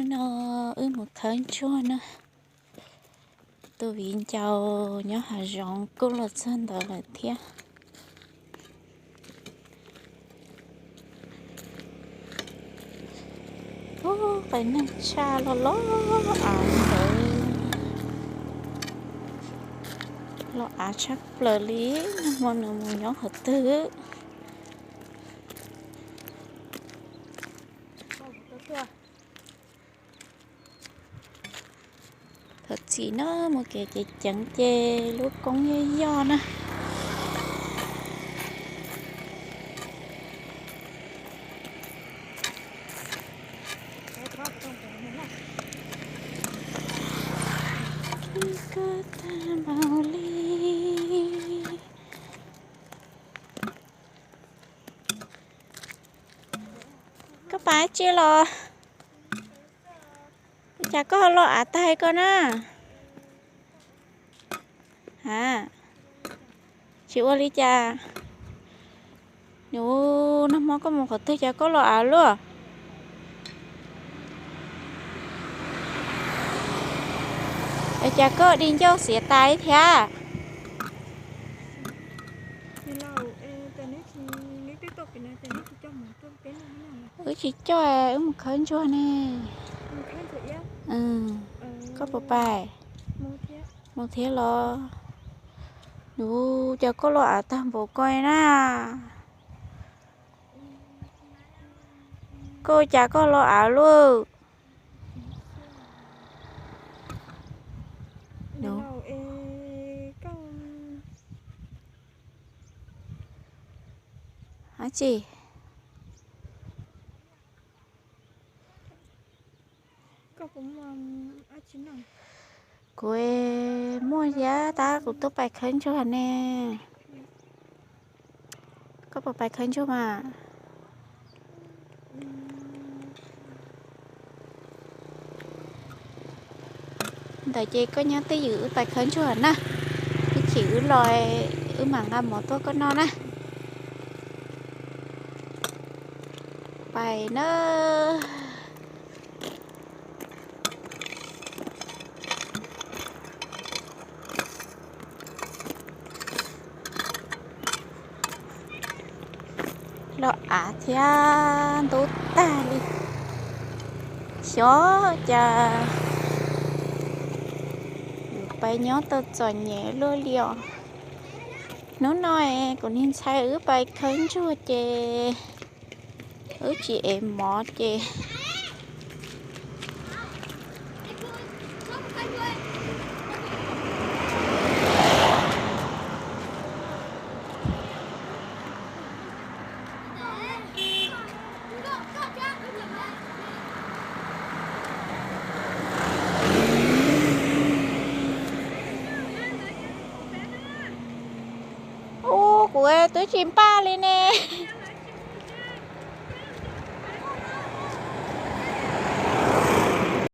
No wb mus khawb ntsuag na. Tus viv ncaus nyob hav zoov kuj los txog ntawd lawm thiab. Ub, pais neeg tshaj loj loj av ntawd. Loj av tshaj plaws li, nag hmo nws mus nyob qhov twg. Thov txim na, mus kev ceev ceev ces lub koob yoj yoj na. Koj tag npaum li. Koj pais tsi los? Ua cas koj ho loj av tag koj na? Ha, tsis ua li cas. Nws, nag hmo koj mus qhov twg cas koj loj av luaj? Es cas koj di ncauj xiav tas thiab? Wb tsis coj, wb mus khawb ntsuag ne. Koj puas pais? Mus thiab los? Nws, cas koj loj av tag npaum ko na? Koj cas koj loj av luaj? Dab tsi? Kuv muaj thiab, tab kuv tuaj pais khawb ntsuag ne. Koj puas pais khawb ntsuag mas? Ntawd ces koj nyob twj ywm wb pais khawb ntsuag na. Ib chim wb los wb mam nqa mov tuaj koj noj na. Pais na. Loj av thiab ntub tag li. Xyov cas yuav pais nyob tau txom nyem luaj li os. Hnub no kuv niag ntxhais wb pais khawb ntsuag ces wb tsis ev mov ces Ub, kuv twb tsis npaj li ne.